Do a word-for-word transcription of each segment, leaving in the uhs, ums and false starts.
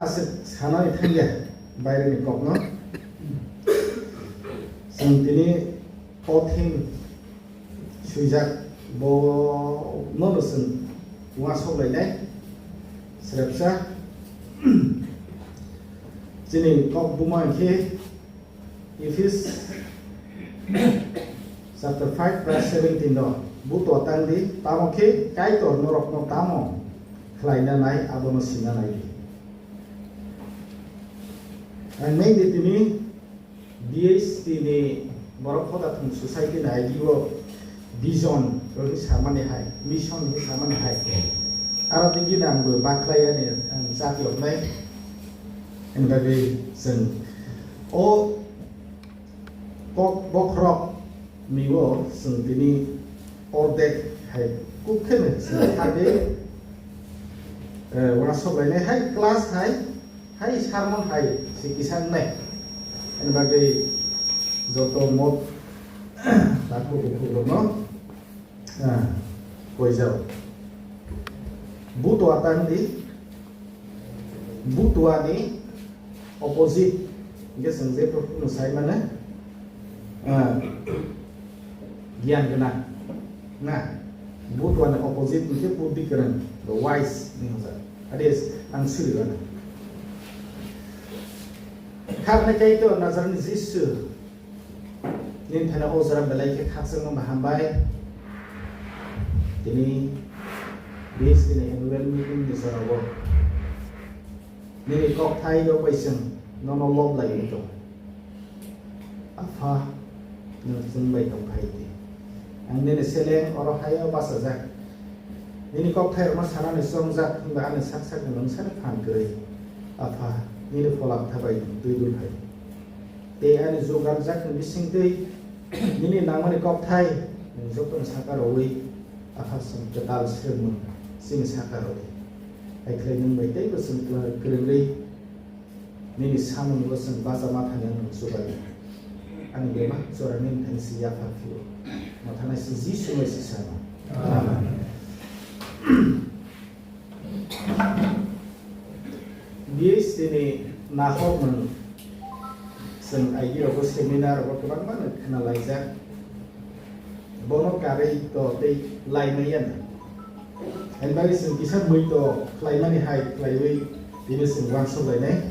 Aswk sanani thangya baireni kokno. Chwng tini o theme swijak, bo nono chwng uansuk lainai. Srepsa chini kok buma hinkhe Ephesians chapter five verse seventeen no, "Butua tang di, tamo khe Kaitor norokno tamo khlaina nai, abono sina nai di." Ang nai di tini B H T ni Borok Hoda Thum Society ni I D o vision rwgwi samani hai, mission rwgwi samani hai. Aro tei gini ang bo baklai ani ang chak yoknai. Ani bagwi chwng o kok bokhorok ni o chwng tini ordek hai kuk khe no chwng thagwi, eh, uansuk lainai hai class hai, hai sermon hai se kisa wngnai. Ani bagwi joto mot takhuk bukhuk rokno, ah, koijao. Butua tang di, butua ni opposite, hingke chwng je property no sai mano, ah, giyan gwnang. Na, butua ni opposite hingke budhi kwrwng, the wise ni hwnjak. Adi ang suri gana. Kharnai kai to Nazarani Jisu. Nini thani o jora belai khe khakchangma hambai. Tini B H T ni annual meeting ni jorao nini kokthai rok bai chwng nono lob laiwi tong. Apha, nwng chwng bai tong phai di. Ang nini seleng oro hai o bachajak. Nini kokthai rokno sanani chongjak, hwnba ani sak sakni mungsani phan kwrwi. Apha, nini pholak thabai twi dul phai. Tei ani jugaljak ni bisingtwi nini nangmani kokthai nwng jotono saka rwui Aphasong kwtal srwngmung chini saka rwdi. Haikhlai nwng bai teibo chwng kwrwngwi nini samungo chwng bacha ma thani nwng chubaidi. Ani bebak jora nini thani se yaphar phio. Mothanai se Jisu bai se sano. Amen. B H T ni nahok nwng chwng I D rogo seminar rogo kwbangma nwng khna laijak. Bono karwi to tei lai manya nwng. Ani bagwi chwng kisa mui to khlaimani hai khlaiwi tini chwng uansuk lainai.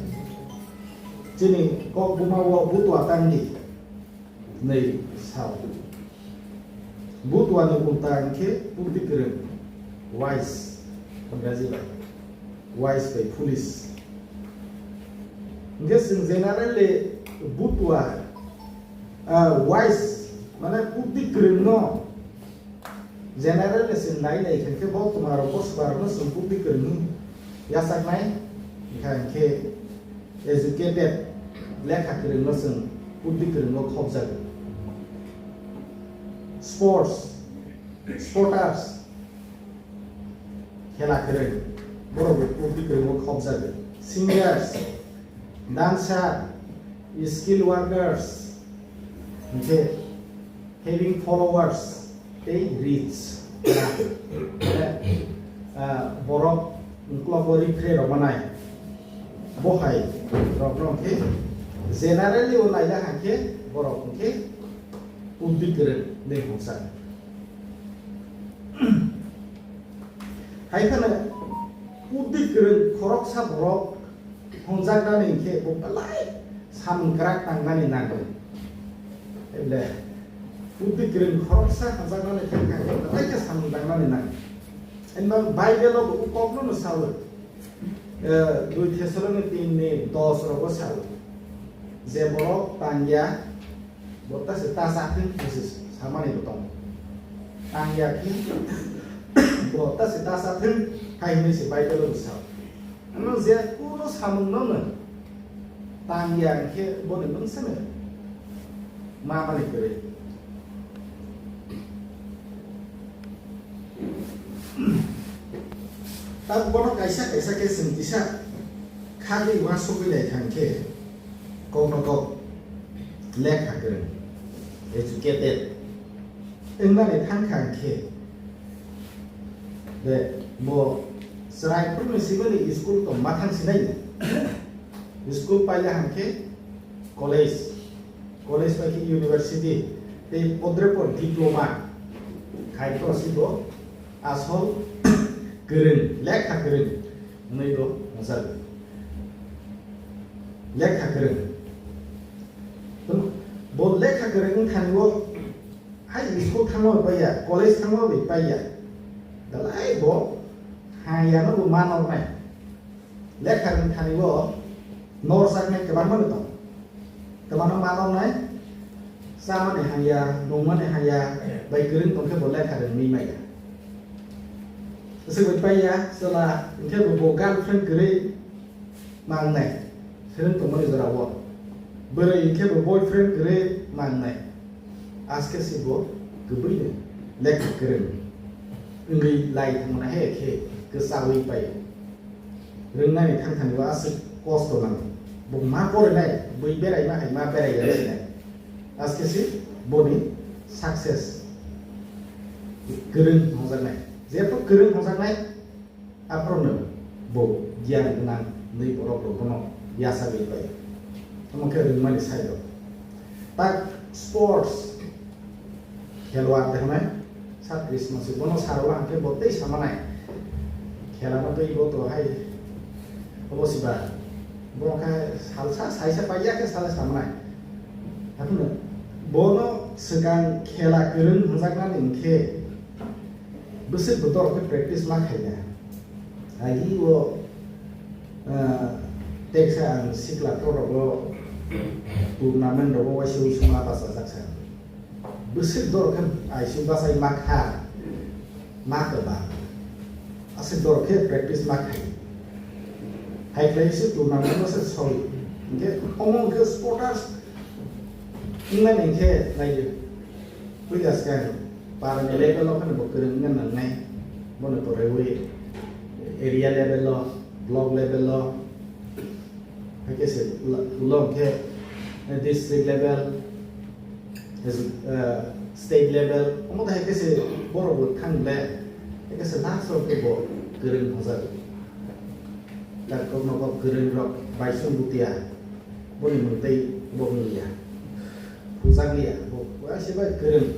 Chini kok buma o butua tangdi. Nei sao. Butua ni ulta hingkhe budhi kwrwng, wise, Ingraji bai wise bai foolish. Hingkhe chwng generally butua, ah, wise, mane budhi kwrwng no generally chwng nai nai khe bo tuma rok bo swba rok no chwng budhi kwrwng hwn yachaknai, hingkha hingkhe educated, lekha kwrwngno chwng budhi kwrwngo khopjago. Sports, sporters, khela kwrwng, borok budhi kwrwngo khopjago. Singers, dancer, skill workers, hingkhe having followers, tei rich. Mane, ah, borok uklogo ripre rok manai. Bo hai rok no khe generally o naila hangkhe borok hingkhe budhi kwrwng de hongsa. Hai kheno budhi kwrwng khoroksa borok hwnjaknani hinkhe bo belai samung kwrak tangnani nango. Eble, budhi kwrwng khoroksa hwnjaknani thangkha hinkhe belai khe samung tangnani nango. Ani bagwi Bible-o bo o kokno no sao. Eh, dui Thessaloni tin ni dos rogo sao. Je borok tangya, bo ta se ta cha thung, hwnwi se samani bo tongo. Tangya khe, bo ta se ta cha thung, hai hwnwi se Bible-o bo sao. Ano je kuno samung no no tangya khe boni mungsa no ma mani kwrwi. Tabuk bono kaisa kaisa khe chwng kisa khagwi uansugwi lai thang khe kokno kok lekha kwrwng, educated, wngnani thang kha hwnkhe, de, bo chwrai phuruni swimani school tong ma thang sinai no. School paila hwnkhe college, college bai khe university, tei podre pod diploma khai to si bo asol kwrwng, lekha kwrwng hwnwi bo hwnjago. Lekha kwrwng. Bo lekha kwrwng wng thani o hai school thangma bai paiya, college thangma bai paiya. Belai bo ha yano bo ma nornai. Lekha wng thani o nor saknai kwbangma no tong. Kwbangma ma nornai, chamani haya, nungmani haya, bai kwrwng tongkhe bo lekha rwngwi maya. Swk bai paiya, chwla, hwnkhe bo, bo girlfriend kwrwi mangnai, swrwng tongmani jorao. Bwrwi hwnkhe bo boyfriend kwrwi mangnai. Aske si bo kwbwino lekha kwrwng wngwi lai thangmani hai khe kwchaui pai. Rwngnani thang thani bo aswk kosto nango. Bo ma porinai, bui beraima hai ma berai ya sinai. Aske si boni success kwrwng hwnjaknai. Jeto kwrwng hwnjaknai, aphorono bo giyan gwnang nwi borok rok bono yachagwi pai. Omo khe rwngmani side o. Tak sports, khelwar de hwnai, sat Christmas bono saro hwnkhe bo tei samanai. Khela no tei bo to hai obo siba. Bo khe salsa saisa paiya khe sala samanai. Haphano bono swkang khela kwrwng hwnjaknani hwnkhe bwswk bo dorok khe practice ma khaina. Agi o, ah, teksa ang sikla torok o tournament rogo waisa uisu ma bachajak sa. Bwswk dorok khe aisuk bachai ma kha, ma kwbang. Aswk dorok khe practice ma khai. Hai khlai se tournament no se soi. Hwnkhe omo hwnkhe supporters wngnai hwnkhe nai di. Puila swkang parani level o phano bo kwrwng wngna nangnai. Bono kwrwi area level o, block level o, hai khe se ulo hwnkhe district level, eh, state level, omo hai khe se borok bo thang le, hai khe se last o khe bo kwrwng hwnjak. Takhuk nogo kwrwng rok baisong butia, boni mwng tei bo wngya. Hwnjakliya, bo waisa bai kwrwng.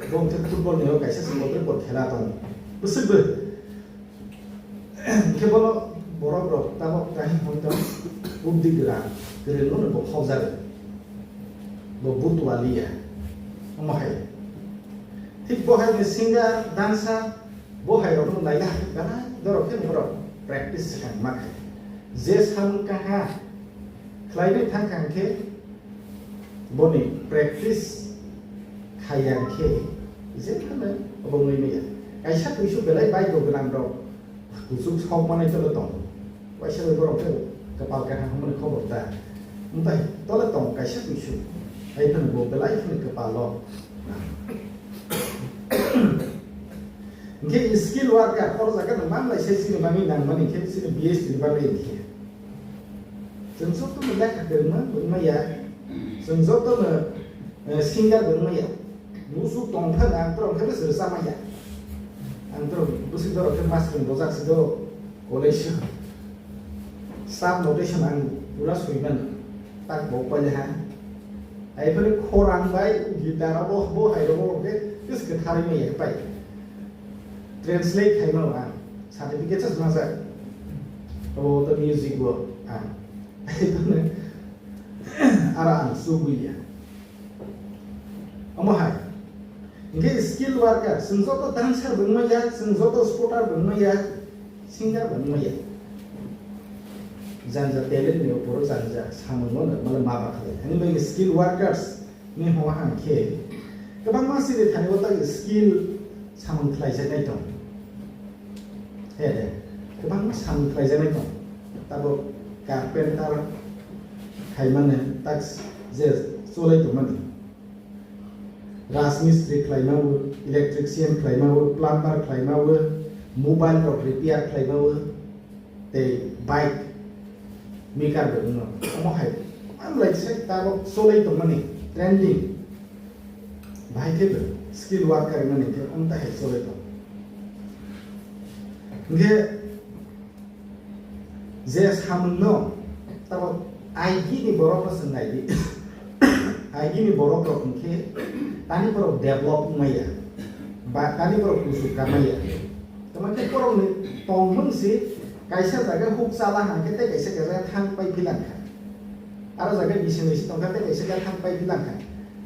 Bo hwnkhe football ni o kaisa se kotor kor khela tongo. Bwswk bo. Hwnkhe bono borok rok tabok kaham hwn tong, bubdi gwra, kwrwng no bo khokjago. Bo butua liya. Omo hai. Thik bo hai ni singer, dancer, bo hai rok no naila belai dorok khe borok practice swkang ma khai. Je samung kaha khlainai thang kha hwnkhe boni practice khaiya hwnkhe je phano obo wngwi manya. Kaisa kuisu belai baigo gwnang rok kuchuk sok manai tole tongo. Waisa bai borok khe kwpal kaham hwnmani khobor ta. Wngtai tole tongo kaisa kuisu. Hai phano bo belai phano kwpalo. Hwnkhe skill worker, o jaga no manlai se chini bagwi nangmani khe chini B S T ni bagwi hwnkhe. Chwng jotono lekha kwrwngma wngmaya. Chwng jotono, eh, singer bo wngmaya. Musu tongphano ang borok khe bwswk rwchapmaya. Ang borok bwswk borok khe mastering bojak se do college o. Staff notation ang pura swi mano. Tak bo paile ha. Ai phano khorang bai guitar abo bo hai rogo khe bwswk khe tharwi maya pai. Translate khai mano ang. Certificate se majak. Abo to music bo ang. Ai phano ara ang subuya. Omo hai. Hingke skill worker, chwng joto dancer bo wngmaya, chwng joto sporter bo wngmaya, singer bo wngmaya. Janja talent ni opor o janja samung no mane ma ba khalai. Ani bai skill workers ni homa hang khe kwbangma siri thani o tei skill samung khlai jaknai tong. He de, kwbangma samung khlaijaknai tong. Tabuk carpenter khaimani tak je cholai tongmani. Rajmistri khlaimawo, electrician khlaimawo, plumber khlaimawo, mobile rok repair khlaimawo, tei bike maker bo wngno. Omo hai, ang lai se tabuk cholai tongmani trending. Bahai khe bo skill worker wngmani khe omo tahai cholai tong. Hingkhe je samungno Aigini borok no chwng nai di. Aigini borok rok hwnkhe tani borok develop wngmaya, ba tani borok kuchuk kamaya. Tamo khe borok ni tongmung se kaisa jaga huk chala hwnkhe tei kaisa jaga thang pai philang kha. Aro jaga bisi nui se tongkha tei kaisa jaga thang pai philang kha.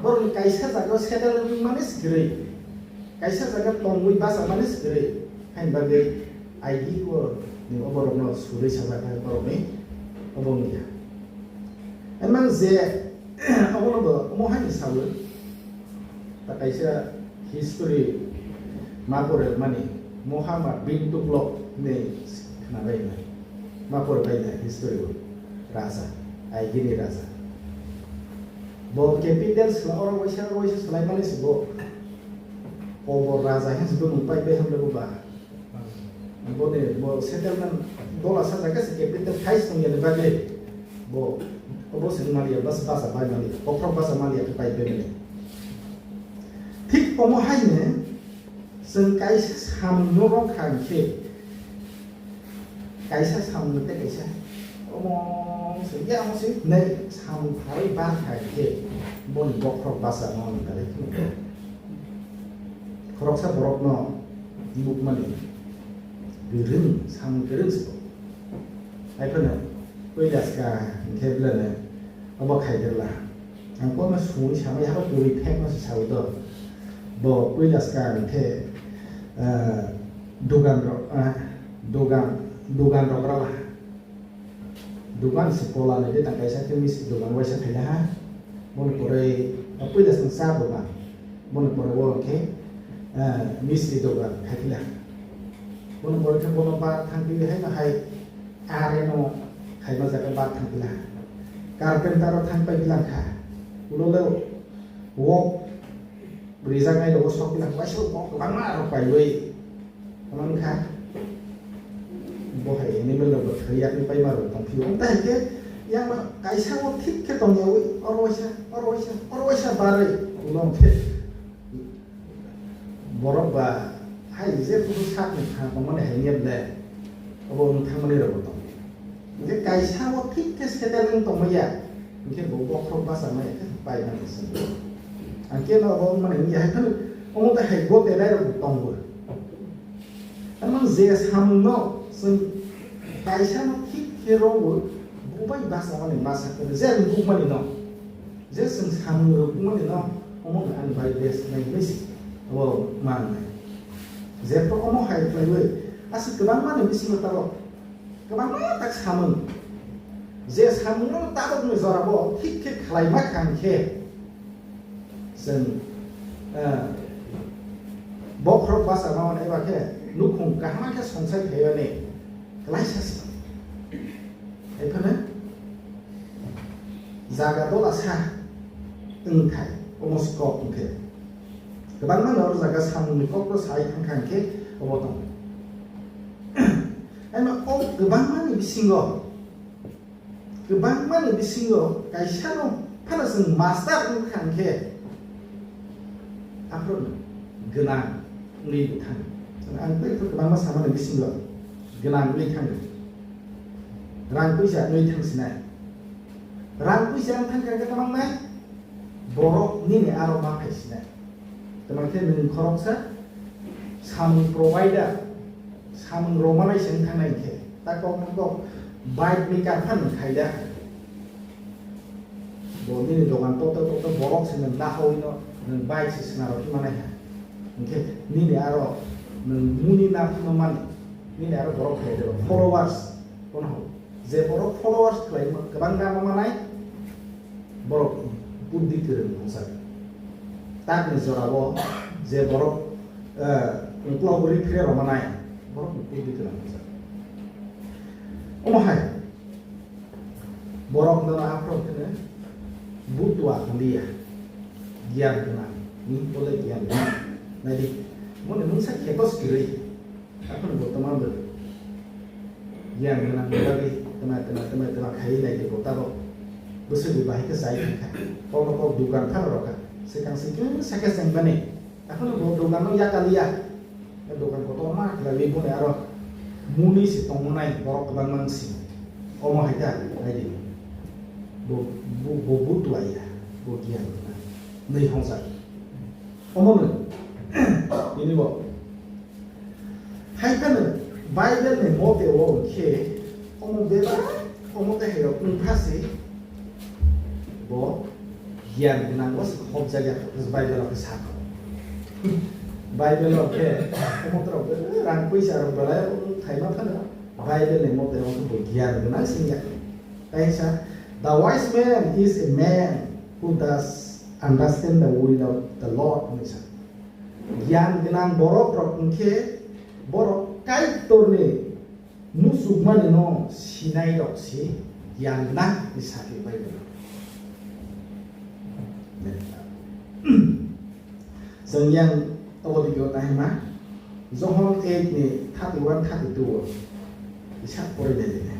Borok ni kaisa jaga settle wngmani se kwrwi. Kaisa jaga tongwi basa mani se kwrwi, haini bagwi I D o ni oborokno surwi sajak kha borokni obo wngya. Emang je obono bo omo haino sawi, ta kaisa history ma pore mani Muhammad bin Tughlaq hinwi khna bai na, ma pore bai na history o raja, Aigini raja. Bo capital sla oro waisa oro waisa slai mani se bo. Kobor raja hwnse bwrwi pai bai hamle bo ba. Boni bo settlement dola sajak khe se capital thais tongya ni bagwi bo obo se maliya bas basa bai maliya, bokhorok basa maliya khe pai bai maliya. Thik omo haino chwng kaisa samung no rok kha hwnkhe, kaisa samung tei kaisa omo se ya omo se nai samung pharwi bar kha hwnkhe boni bokhorok basa no nang kha. Khoroksa borokno nukmani kwrwng, samung kwrwng se bo. Hai phano puila swkang hwnkhe beleno obo khai derla. Ang kono sungwi samai habo kwrwi phekno se sawi do. Bo puila swkang hwnkhe, ah, dugan rok, ah, dugan, dugan rok rala. Dugan se pola ni de tang kaisa khe misti dugan waisa khaila ha. Boni pore, ah, puila swkang cha dugan. Boni pore bo khe, ah, misti dugan khaila. Boni pore khe bono bar thang pili hai no hai are no khaima jaga bar thang pila. Carpenter o thang pai bilang kha. Ulo le wok rijaknai rogo sok bilang waisa kok kwbangma rok paiwi. Tamo wngkha bo hai animal rok bo thwi yakni paima rok tong phio. Wng tai khe yang kaisa o thik khe tong yawi oro waisa, oro waisa, oro waisa barwi ulo wng khe borok ba hai je kusu sakni thang tongmani hai niyam de obo wng thangmani rok bo tong. Hingke kaisa o thik khe settle wng tongmaya, hingke bo bokhorok basa maya khe pai mani se. Ang khe no obo wng mani wngya hai phano omo tei hai gote lai rok bo tongo. Tamo je samung no chwng kaisa no thik khe rw bo, bo bai basa mani masa khe je wng buk mani no. Je chwng samung rwkmani no omo no ani bai best nai hinwi se obo mangnai. Jepho omo hai khlaiwi aswk kwbangmani bisingo tabok kwbangma tak samung. Je samungno tabokni jorabo thik khe khlaima kha hwnkhe chwng, eh, bokhorok basa ma eba khe nukhung kaham khe songsai phaiyani klaisa se. Hai phano jaga dola sa wngthai omo se kok hwnkhe. Kwbangma no oro jaga samungni kokno sai thangkha hwnkhe obo tongo. Haima o kwbangmani bisingo, kwbangmani bisingo kaisano phano chwng master wngkha hwnkhe, aphuru gwnang wngwi thang. Ang tei kwbangma samani bisingo gwnang wngwi thang. Rang puisa wngwi thang sinai. Rang puisa wng thang khe tamo wngnai? Borok nini aro ma phai sinai. Tamo khe nwng khoroksa samung provider, samung rwmanai se wng thangnai khe, ta kok kok bike ni karphan khai da. Bo nini dogan tokto tokto borok se nwng nahawi no nwng bike se swnaro phi manai ha. Hingkhe nini aro nwng muni na phano mani, nini aro borok khai da followers kono ho. Je borok followers khlai kwbang rang manai, borok buddhi kwrwng wngsa. Takni jorao je borok, eh, uklok ri phre rwmanai, borok buddhi kwrwng wngsa. Omo hai borok nono aphuru kheno butua hwnliya, giyan gwnang, ni bole giyan gwnang. Naidi, mone mungsa kheto skirwi. Aphuru bo tama bo yang gwnang ni bagwi tama, tama, tama, tama khaiwi nai di bo tabo. Bwswk ni bahai khe chai thangkha. Kokno kok dukan phano rwkha. Swkang swkang sakhe chengmani. Aphuru bo dukan no yakaliya. Dukan kotorma khlaiwi boni aro muni se tongmanai borok kwbangma wng sini. Omo hai khe nai di. Bo, bo, bo butua ya, bo giyan gwnang. Nwi hwnjak. Omo nwi. Bini bo. Hai phano Bible ni mote o khe omo bebak, omo tei hai rok wngkha se bo giyan gwnang bo se hopjak ya, Bible o khe sa kho. Bible o khe omo tei rok rang puisa rok belai wng thaima phano Bible ni mote o khe bo giyan gwnang se wngya. Kaisa, "The wise man is a man who does understand the will of the Lord," hinwi sa. Giyan gwnang borok rok hwnkhe borok Kaitorni muchukmani no sinai rok se giyan gwnang hinwi sakhe Bible. Chwng yang abo digi o tahima Johon eight ni thirty one thirty two o kisa porinai dini.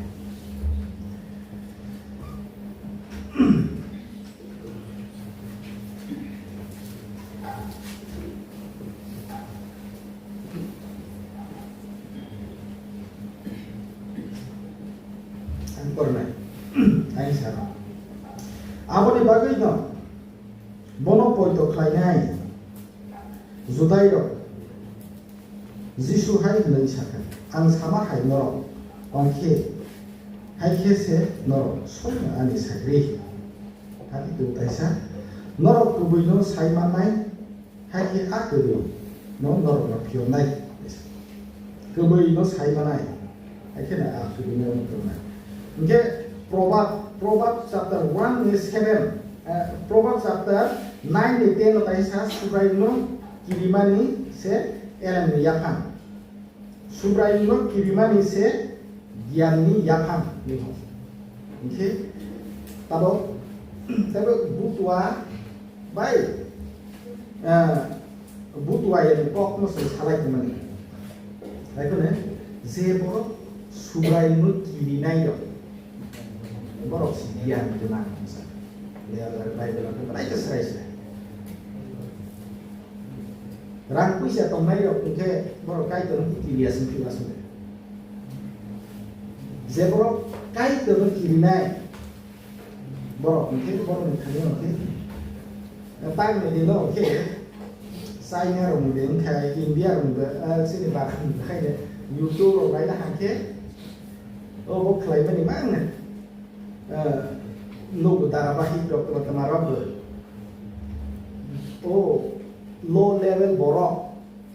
Ang porinai. Ang sana. Aboni bagwi no bono poito khlainai Judairok Jisu hai hwnwi sakha, "Ang sama hai norok tong khe, hai khe se norok soino ani sagri." Thirty two taisa, "Norok kwbwino sai mannai, hai khe a kwbwino norokno phiyoknai." Kwbwino sai mannai, hai khe a kwbwino phiyoknai. Hinkhe Proverb, Proverb chapter one ni seven, eh, Proverb chapter nine ni ten o taisa, "Subraiyungno kirimani se elemni yaphang. Subraiyungno kirimani se giyanni yaphang," hinwi hwn. Hinkhe tabok, tabok butua bai, ah, butua yani kokno se salai tongmani. Hai phano je borok Subraiyungno kirinai rok, borok se giyan gwnang hinwi sa. Leya Bible o belai khe srai srai. Rang puisa tongnai rok hwnkhe borok Kaitorno kiriya song phiba song. Je borok Kaitorno kirinai borok hwnkhe borokni thani hwnkhe tangni dino hwnkhe China rokni de wngkha, India rokni de, ah, chini Bharat ni de khaide YouTube rok naina hwnkhe obo khlaimani mangna. Ah, nugo dharabahik rok tama tama rok bo. O low level borok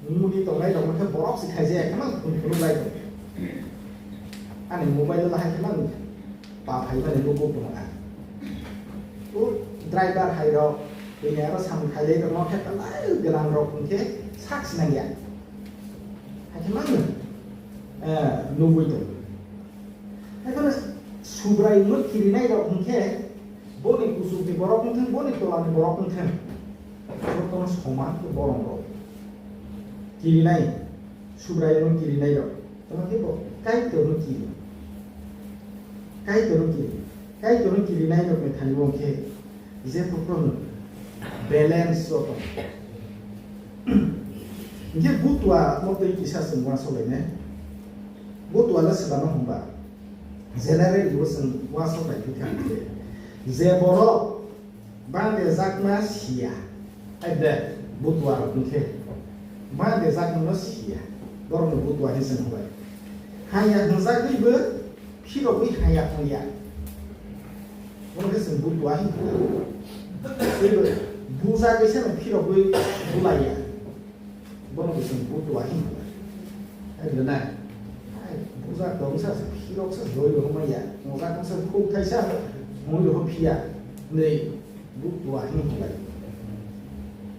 muni tongnai rok khe borok se khaijaya khe mang phunu phunu lai tong. Ani mobile o lahai khe mang pa phai mani nugo phunu a. O driver hai rok bini aro samung khailai rok no khe belai gwnang rok hwnkhe sak sinang ya. Hai khe mang, eh, nugui tong. Ekheno Subraiyungno kirinai rok hwnkhe boni kuchukni borok wngthung, boni tolani borok wngthung, jotono soman khe borok rok kirinai, Subraiyungno kirinai rok. Tamo khe bo Kaitorno kiri, Kaitorno kiri, Kaitorno kirinai rokni thani bo hwnkhe je phuru balance joto. Hwnkhe butua mo twi kisa chwng uansuk lainai. Butua le swbano hwnba. Generally bo chwng uansuk lai thwikha hwnkhe. Je borok bangde jakma siya. Ai de, butua rok hwnkhe. Bangde jakma no siya. Borokno butua hinwi chwng hwnbai. Hanya hwnjagwi bo phirogwi haya wngya. Bono khe chwng butua hinwi hwnwi. Teibo bujagwi seno phirogwi bulaiya. Bono khe chwng butua hinwi hwnwi. Hai le na? Hai, bujak tong sa se phirok sa doi rohormaya. Mojak tong sa khuk thai sa mui rohor phiya. Nei butua hinwi hwnwi.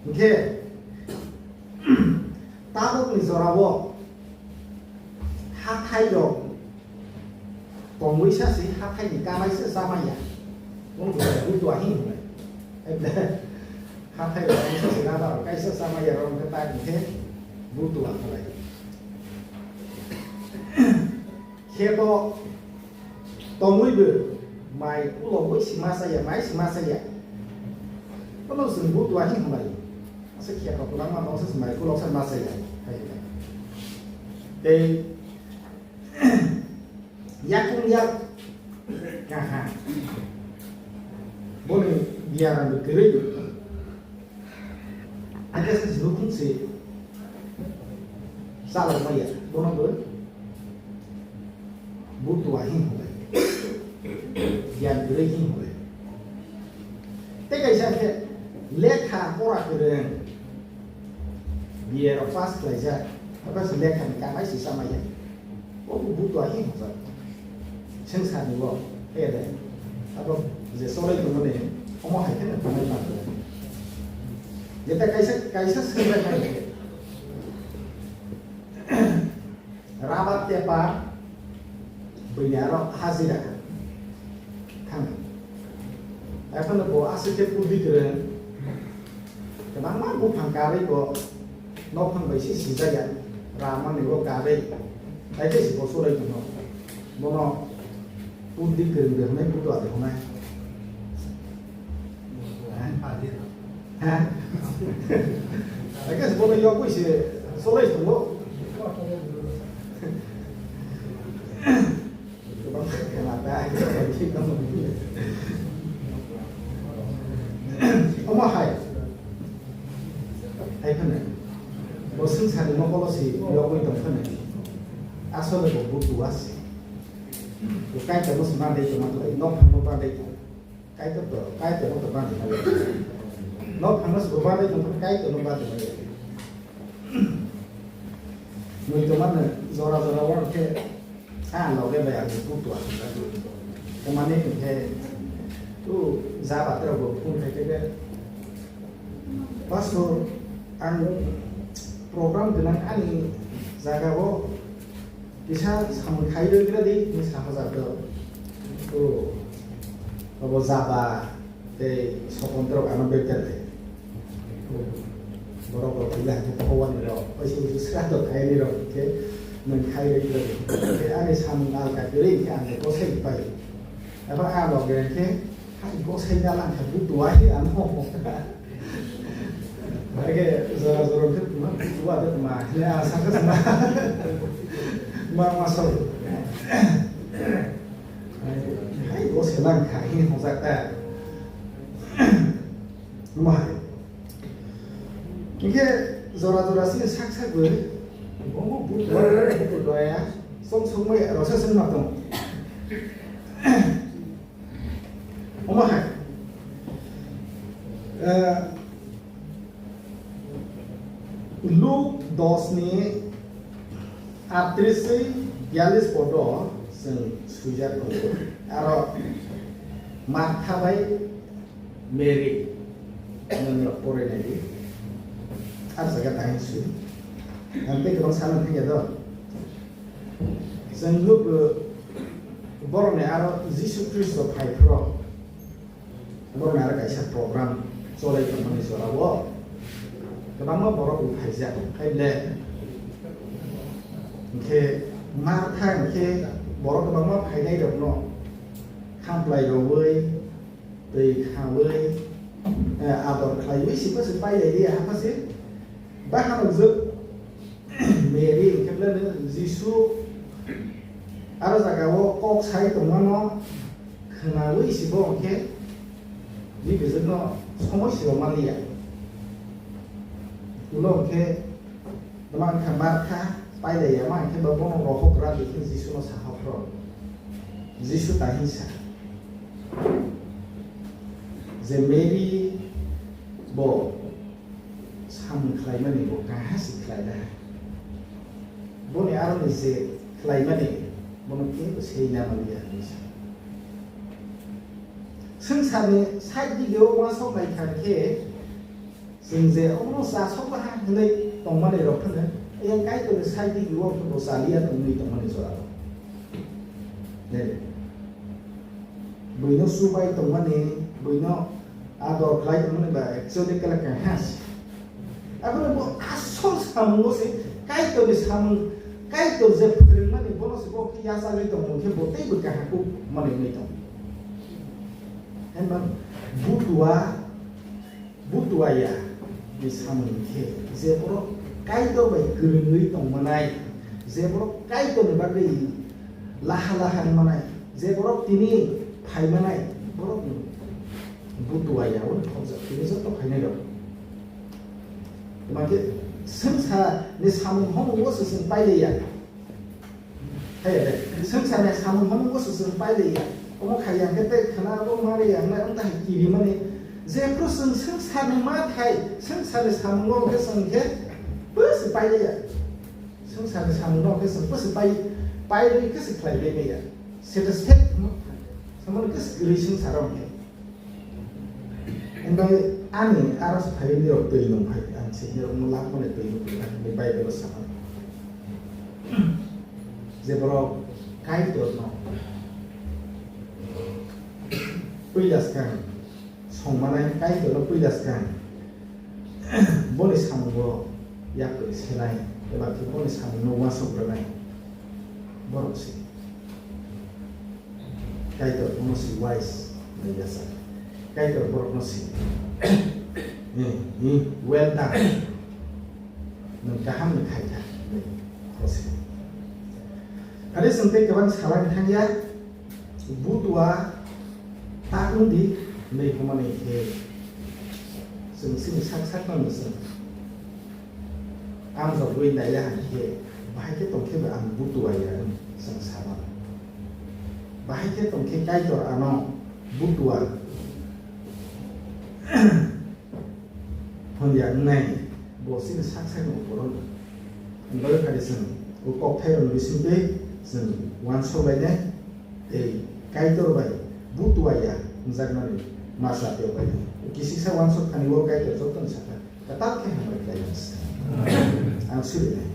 Hinkhe Tabukni jorao hathai rok tongwi sa se, hathai ni kamai se chamaya. Bono butua hinwi hwnwi. Hathai rok tongwi sa se, rubber rok kaisa chamaya rok wngkha tak hwnkhe butua hwnwi. Kheto tongwi bo mai kulogwi se ma chaya, mai se ma chaya. Bono chwng butua hinwi hwnwi. Asa kheto kwbangma tong se mai kulok se ma chaya. Tei yakung yak kaha. Boni biaram bo kwrwi. Hakhe se nukhung se chalok maya. Bono bo butua hin hwnwi. Giyan kwrwi hin hwnwi. Tei kaisa khe lekha pora kwrwng. B A rok pass khlaijak. Abo se lekhani kanai se chamaya. Obo butua hi hwnjak. Swngcharni bo, ede. Abo je cholai tongmani, omo hai kheno tongnai manjak. Jeta kaisa, kaisa swngbai phai khe, rubber taper, buini aro hajira thang. Ekhano bo aswk khe pudi kwrwng. Kwbangma buphang karwi bo nokphang bai se sijak ya, ramani bo karwi, tai khe se bo surai tongno. Bono pudi kwrwng de hwnwi, butua de hwnwi. Ha? Tai khe se bono yogwi se surai tongo. Omo hai. Hai phano. Bo swngcharni mokolo se yogwi tong phano. Asole bo butua se. Bo kaitorno se bandai tongma tongwi, nokphangno bandai tong. Kaitor to, kaitorno to bandai maya. Nokphangno se bo bandai tong phano, kaitorno bandai maya. Mui tongmano jora jora o khe a loge bai ang butua. Tamani hinkhe tu ja batirok bo phone khai khe, "Pastor, ang program gwnang ani jaga o kisa samung khai rwgra di," hinwi sa hajak do. O, abo jaba. Tei sokon rok ano better de. Borok rok ila khe phowani rok, oisu oisu sra do khaini rok khe nwng khai rwgwi rw. Tei ani samung alka kwrwi khe ang kosai pai. Abo a loge khe hai kosai na lang kha butua hi ano. Age jora jora khe tuma butua de tuma hile a sakha tuma. Ma ma so. Hai, bo se lang kha, hini hwnjak ta. Omo hai. Hinkhe jora jora sini sak sak bo, bo, bo, bo, bo, bo, bo, doya, song song mai, rasa sini matong. Omo hai. Eh, Luk dos ni aatris tei biyallis podo chwng swijak tongo. Aro Martha bai Mary nwng rok porinai di. Ar jaga tang swi. Ang tei kwbang sana thangya do. Chwng Luk borokni aro Jisu Khristo phai phuru. Borokni aro kaisa program cholai tongmani jorao kwbangma borok bo phaijak, hai ble. Hinkhe Martha hinkhe borok kwbangma phainairokno khamplai rwui, twi khaui, eh, ador khlaiwi sipha se pailai ria hapha se. Ba hanokjwk Mary hinkhe belai no Jisu aro jaga o kok sai tongmano khwnaui se bo hinkhe bibijwkno somoi se rwmani ya. Ulo hinkhe tama wngkha Martha pailai ya ma hinkhe bo bono rohok ra di khe Jisuno saha phro. Jisu ta hinsa je Mary bo samung khlaimani bo kaha se khlai da. Boni aroni je khlaimani bono kebo sei na maliya hinwi sa. Swngcharni side dige o uansuk nai kha khe chwng je omono chasok baha hinwi tongmani rok phano, yang Kaitorni side dige o phano chaliya wngwi tongmani jora rok. Buino chubai tongmani, buino ador khlai tongmani ba actually kela kaha se. Abono bo asol samungo se, Kaitorni samung, Kaitor je phrwngmani bono se bo khe yachagwi tongmung khe bo teibo kaham kuk manwi wngwi tong. Hwnba butua, butua ya ni samung khe je borok Kaitor bai kwrwngwi tongmanai, je borok Kaitorni bagwi laha laha wngmanai, je borok tini phaimanai, borokni Butua ya, o khobjak, tini joto khainai rok. Tma khe swngsa ni samung homo o se chwng pailiya. Hai de, swngsa ni samung homo o se chwng pailiya. Omo khaiya khe tei khana bo mari ya, na anta hai kiri mani. Je pro swng swngsa ni ma thai, swngsa ni samung o khe chwng khe bo se pailiya. Swngsa ni samung o khe chwng bo se pai, paili khe se khlai bai ya. Satisfied mo thai. Samung khe se kwrwi swngsa rok khe. Himbai ani aro se phai ni rok twi nung phai, ang se ni rok no lak mani twi nung phai, ni Bible o sama. Je borok Kaitor no puila swkang song manai, Kaitor no puila swkang boni samung bo yak twi senai, eba khe boni samung no uansuk rwnai borok se. Kaitor bono si wise nai yasa. Kaitor borok no si. Eh, eh, well done. Nwng kaham ni khaikha. Bosi. Are chwng tei kwbang salai thangya. Butua ta wng di nei hwnmani khe. Chwng sini sak sak no chwng Ang jogwi naiya hai khe, bahai khe tong khe bo ang butua ya wng chwng sa mano. Bahai khe tong khe Kaitor ano butua hwn ya wngnai, bo chini sak sakni uporo wng. Ang bagwi phai de chwng o kokthai rokni bisingtwi chwng uansuk lainai tei Kaitor bai butua ya wngjakmani masa tei bai. Kisisa uansuk thani o Kaitor jotono sakha. Kwtal khe hambai khlai rw se. Ang suri nai.